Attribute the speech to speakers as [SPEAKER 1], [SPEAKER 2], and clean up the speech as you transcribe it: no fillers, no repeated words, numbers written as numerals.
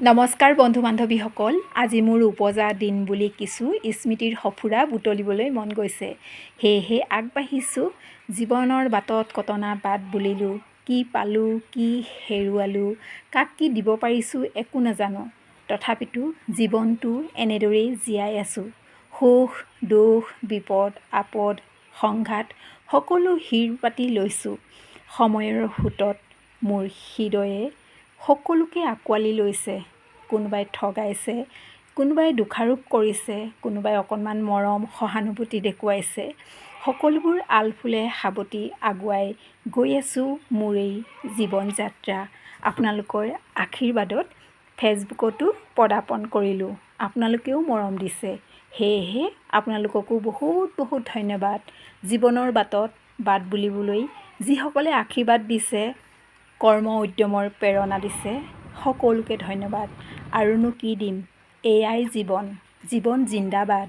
[SPEAKER 1] নমস্কাৰ বন্ধু বান্ধৱীসকল, আজি মোৰ উপজা দিন বুলি কিছু স্মৃতিৰ সঁফুৰা বুটলিবলৈ মন গৈছে, সেয়েহে আগবাঢ়িছোঁ। জীৱনৰ বাটত কটনা বাট বুলিলোঁ, কি পালোঁ কি হেৰুৱালোঁ, কাক কি দিব পাৰিছোঁ একো নাজানো। তথাপিতো জীৱনটো এনেদৰেই জীয়াই আছোঁ। সুখ দুখ বিপদ আপদ সংঘাত সকলো শিৰ পাতি লৈছোঁ। সময়ৰ সোঁতত মোৰ হৃদয়ে সকলোকে আঁকোৱালি লৈছে। কোনোবাই ঠগাইছে, কোনোবাই দোষাৰোপ কৰিছে, কোনোবাই অকণমান মৰম সহানুভূতি দেখুৱাইছে। সকলোবোৰ আলফুলে সাৱটি আগুৱাই গৈ আছোঁ মোৰ এই জীৱন যাত্ৰা। আপোনালোকৰ আশীৰ্বাদত ফেচবুকতো পদাৰ্পণ কৰিলোঁ, আপোনালোকেও মৰম দিছে, সেয়েহে আপোনালোককো বহুত বহুত ধন্যবাদ। জীৱনৰ বাটত বাট বুলিবলৈ যিসকলে আশীৰ্বাদ দিছে, কৰ্ম উদ্যমৰ প্ৰেৰণা দিছে, সকলোকে ধন্যবাদ। আৰুনো কি দিম, এয়াই জীৱন, জীৱন জিন্দাবাদ।